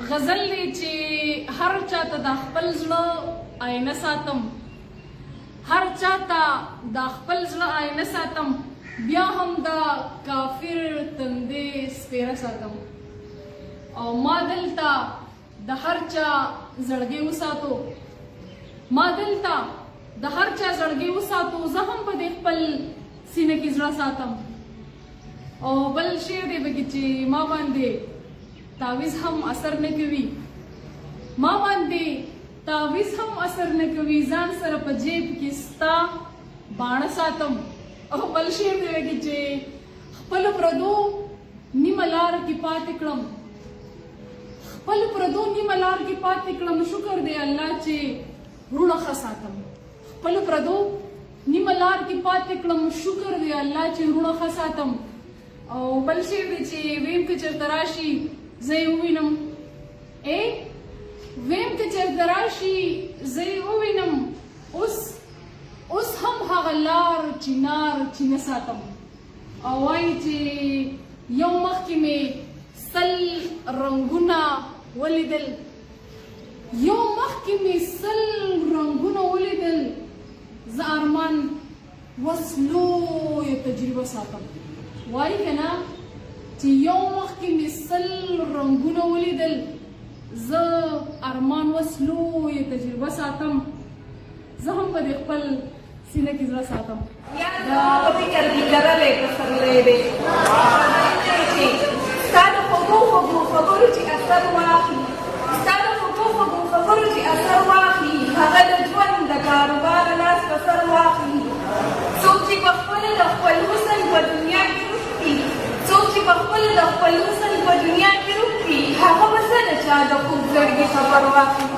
غزل دی چې هر چاته د خپل زړه آینه ساتم، هر چاته د خپل زړه آینه ساتم، بیا هم د کافر تندې سپیره ساتم. او ما دلته د هر چا زړګی وساتو، ما دلته د هر چا زړګی وساتو، زه هم په دې خپل سینه کې زړه ساتم. او بل شعر دی پکې چې ما باندې تعویذ هم اثر نه کوي، ما باندې تعویذ هم اثر نه کوي، ځان سره په جیب کې ستا باڼه ساتم. او بل شعر دی پکې چې خپل پردو نیمه لار کې پاتې کړم، خپل پردو نیمه لار کې پاتې کړم، شکر دی الله چې وروڼه ښه ساتم. خپل پردو نیمه لار کې پاتې کړم، شکر دی الله چې وروڼه ښه ساتم. او بل شعر دی چې ویم که چېرته راشي زه یې ووینم، ای ویم که چېرته راشي زه یې ووینم، اوس اوس هم هغه لار چینار چینه ساتم. او وایي چې یو مخ کې مې 100 رنګونه ولیدل، یو مخ کې مې 100 رنګونه ولیدل، زه ارمان وس لویه تجربه ساتم. وایي که نه چې یو مخ کې مې 100 رنګونه ولیدل، زه ارمان وس لویه تجربه ساتم، زه هم په دې خپل سینه کې زړه ساتم. یا زما په فکر کې کرلی پسرلی دی چې ستا د خوږو خوږو خبرو چې اثر واخلي، ستا د خوږو خوږو خبرو چې اثر واخلي، هغه د ژوند د کاروبار لاس په سر واخلي. څوک چې په خپله د خپل حسن په دنیا کې روح وي، څوک چې په خپله د خپل حسن په دنیا کې روح وي، هغه به څه د چا د خوږ زړګي خبر واخلي.